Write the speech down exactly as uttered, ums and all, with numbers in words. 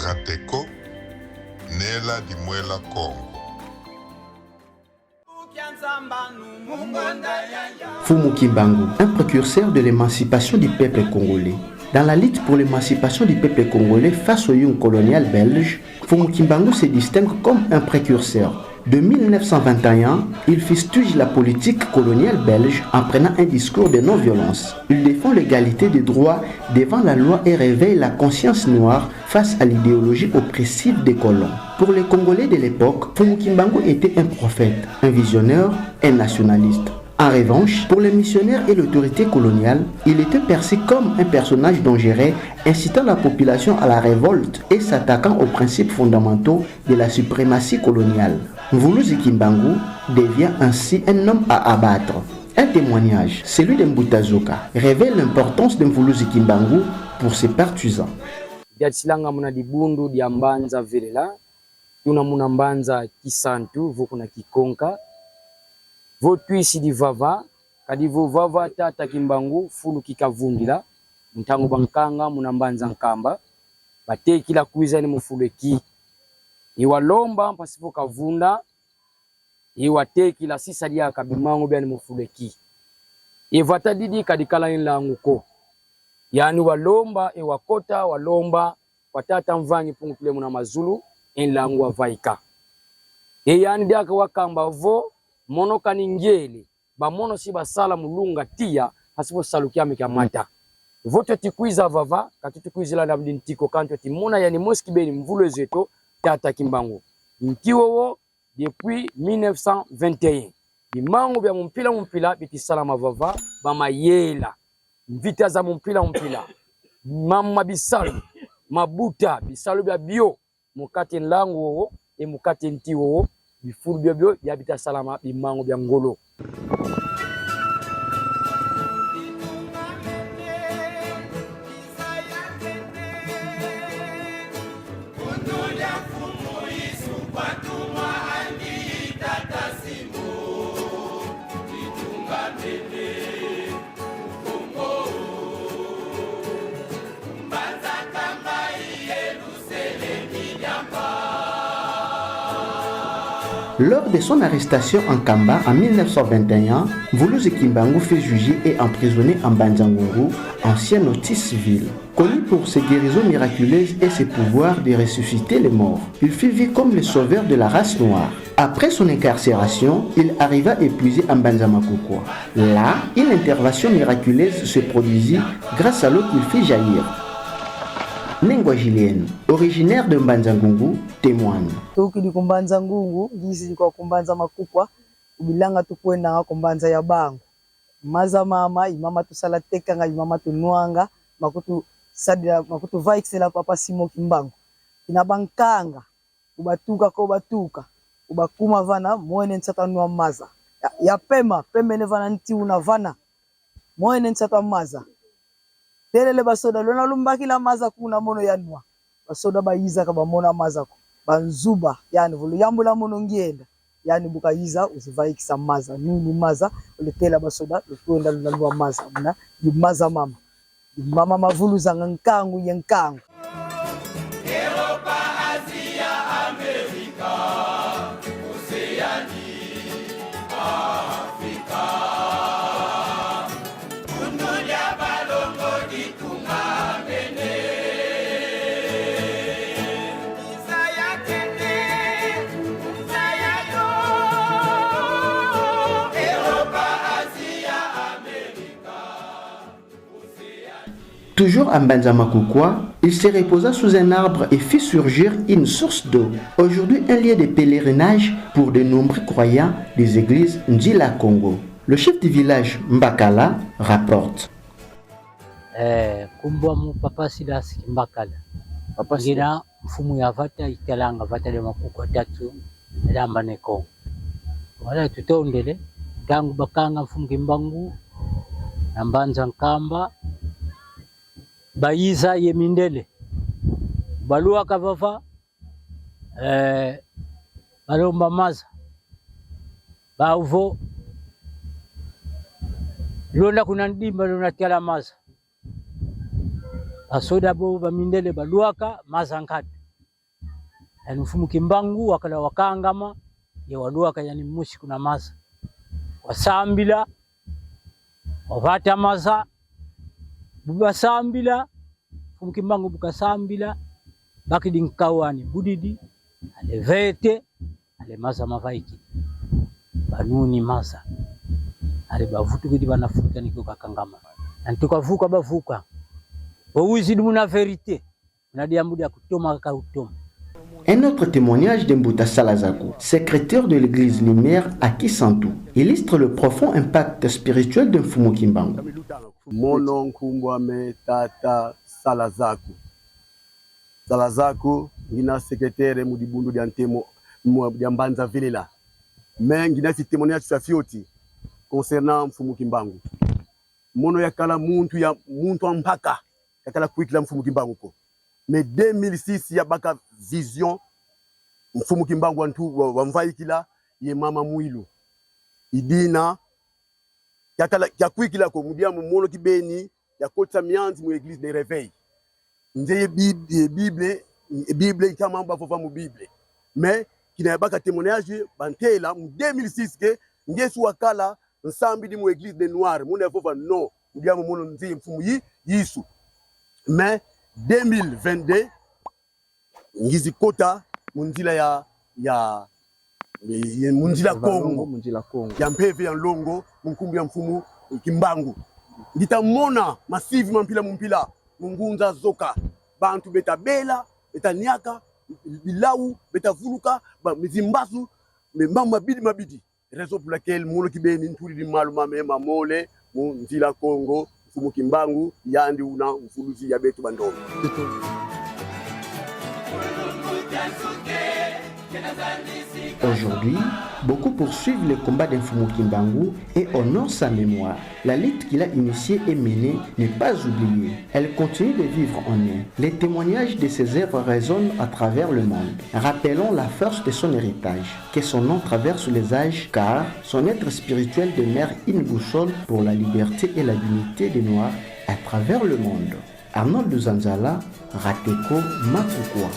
Kateko, Nela di Mwela Kongo. Mfumu Kimbangu, un précurseur de l'émancipation du peuple congolais. Dans la lutte pour l'émancipation du peuple congolais face au joug colonial belge, Mfumu Kimbangu se distingue comme un précurseur. De mille neuf cent vingt et un, il fustige la politique coloniale belge en prenant un discours de non-violence. Il défend l'égalité des droits devant la loi et réveille la conscience noire face à l'idéologie oppressive des colons. Pour les Congolais de l'époque, Mfumu Kimbangu était un prophète, un visionnaire, un nationaliste. En revanche, pour les missionnaires et l'autorité coloniale, il était perçu comme un personnage dangereux, incitant la population à la révolte et s'attaquant aux principes fondamentaux de la suprématie coloniale. Mvuluzi Kimbangu devient ainsi un homme à abattre. Un témoignage, celui de Mbuta Zoka, révèle l'importance de Mvuluzi Kimbangu pour ses partisans. Diadisilanga muna dibundu dia mbanza Velela, tuna muna mbanza Kisantu, vo kuna Kikonka, vo twisidi vava, kadi vo vava tata Kimbangu fulu ki kavundila, ntangu bankanga muna mbanza Nkamba, batekila kwiza yandi mu fulu eki. I walomba mpasi vo kavunda, i watekila sisa diaka bimangu biandi mu fulu eki. I vata didi ka dikala ye nlangu ko. Yandi walomba, i wakota, walomba kwa Tata Mvangi Mpungu Tulendo muna mazulu, e nlangu wavaika. E yandi diaka wakamba vo, mono kani ngiele, bamono si basala mu lunga tiya, mpasi vo salu kiame kiamata. Vo tweti kwiza vava, ka tweti kwizila na bidi nti ko, kansi tweti mona yandi mosi kibeni mvuluzi eto, Tata Kimbangu. Nti wowo, depuis mille neuf cent vingt et un, bimangu bia mu mpila mu mpila biti salama vava, ba mayela, mvita za mu mpila mu mpila, mama bisalu, mabuta, bisalu biabio, mu kati nlangu wowo, e mu kati nti wowo, bifulu biobio bia bita salama bimangu bia ngolo. Lors de son arrestation en Nkamba en mille neuf cent vingt et un, Mvuluzi Kimbangu fut jugé et emprisonné en Mbanza-Ngungu, ancienne Otis-Ville. Connu pour ses guérisons miraculeuses et ses pouvoirs de ressusciter les morts, il fut vu comme le sauveur de la race noire. Après son incarcération, il arriva épuisé à Mbanza Makukwa. Là, une intervention miraculeuse se produisit grâce à l'eau qu'il fit jaillir. Nengwa Julienne, originaire de Mbanza-Ngungu, témoigne. Tukidi ku Mbanza-Ngungu, ngizidi kwa ku Mbanza Makukwa, ku bilanga tukwendanga ku mbanza ya Bangu. Maza mama, i mama tusala tekanga, i mama tunwanga, makutusadila, makutuvayikisila Papa Simon Kimbangu. Kina bankanga, ku batuka ko batuka, ku bakuma vana, mwene nsatu anwa maza. Ya, ya pema, pemene vana nti una vana. Mwene nsatu a maza. Telele basoda, lwena lumbakila maza kuna mono yanwa. Basoda bayiza ka bamona maza ko. Banzuba, yandi vo luyambula mono ngienda. Yandi bu kayiza, wizi vayikisa maza. Nuni maza, ulutela basoda, lutwenda luna nwa maza. Muna, i maza mama. I mama mavuluzanga nkangu ye nkangu. Toujours à Mbanza Makukwa, il se reposa sous un arbre et fit surgir une source d'eau, aujourd'hui un lieu de pèlerinage pour de nombreux croyants des églises Nzila Kongo. Le chef du village Mbakala rapporte. Eh, nkumbu amu Papa Silas Kimbakala. Papa Silas. Ngina mfumu ya vata italanga vata dia Makukwa tatu, Lamba ne Kongo. Wala tutondele, ntangu bakanga mfumu Kimbangu na Mbanza Nkamba, bayiza ye mindele. Balwaka vava, eh, balomba maza. Bau vo, londa kuna ndimba, londa tiala maza. Basoda bo bamindele balwaka maza nkatu. Yandi Mfumu Kimbangu wakala wakangama, ye walwaka yandi mosi kuna maza. Wasambila, wavata maza, bu basambila, Mfumu Kimbangu bu kasambila, bakidi nkawu andi, budidi, allez vete, allez maza mavaikidi. Banuni maza. Allez bavutukidi, banafuluka ni ko kakangama. Yandi tuka vuka bavuka. Bo wizidi muna vérité. Muna diambu dia kutoma ka utoma. Un autre témoignage de Mbuta Salazaku, secrétaire de l'église Lumière à Kisantu, illustre le profond impact spirituel de Mfumu Kimbangu. Mono nkumbu ame Tata Salazaku. Salazaku, ngina secrétaire mu dibundu dia ntemo, mu, dia Mbanza Velela. Mais ngina si témoignage sa fioti concernant Mfumu Kimbangu. Mono yakala muntu ya, muntu a mpaka, yakala kwikila Mfumu Kimbangu ko. Mais deux mille six yabaka vision, Mfumu Kimbangu wantu wa, wamvaikila ye mama Mwilu. I dina, yakala, yakwikila ko, mu diambu mono kibeni, yakotisa mianzi mu église de réveil. Nze ye Bib-, ye Bible, ye Bible, nkama bavova mu Bible. Mais, kina yabaka témoignage, bantela, mu deux mille six que, nge si wakala nsambidi mu église de noir, mono yavova non, mu diambu mono nze Mfumu Yi-, Yesu. Mais, deux mille vingt-deux, ngizi kota mu nzila ya, ya, ya, mu nzila Kongo, mu nzila Kongo, ya mpeve ya nlongo, mu nkumbu ya Mfumu Kimbangu. Ngita mona masivi ma mpila mu mpila, mu ngunza zoka. Bantu beta bela, beta niaka, bilau, beta vuluka, ba, mizimbasu, me-, ma-, mabidi, mabidi. Raison pour laquelle mono kibeni ntudidi malu mame mamole mu nzila Kongo, Mfumu Kimbangu, yandi una mvuluzi ya beto bandombe. Aujourd'hui, beaucoup poursuivent le combat de Mfumu Kimbangu et honorent sa mémoire. La lutte qu'il a initiée et menée n'est pas oubliée. Elle continue de vivre en nous. Les témoignages de ses œuvres résonnent à travers le monde. Rappelons la force de son héritage, que son nom traverse les âges, car son être spirituel demeure une boussole pour la liberté et la dignité des Noirs à travers le monde. Arnold Zanzala, Rateko, Matsukwa.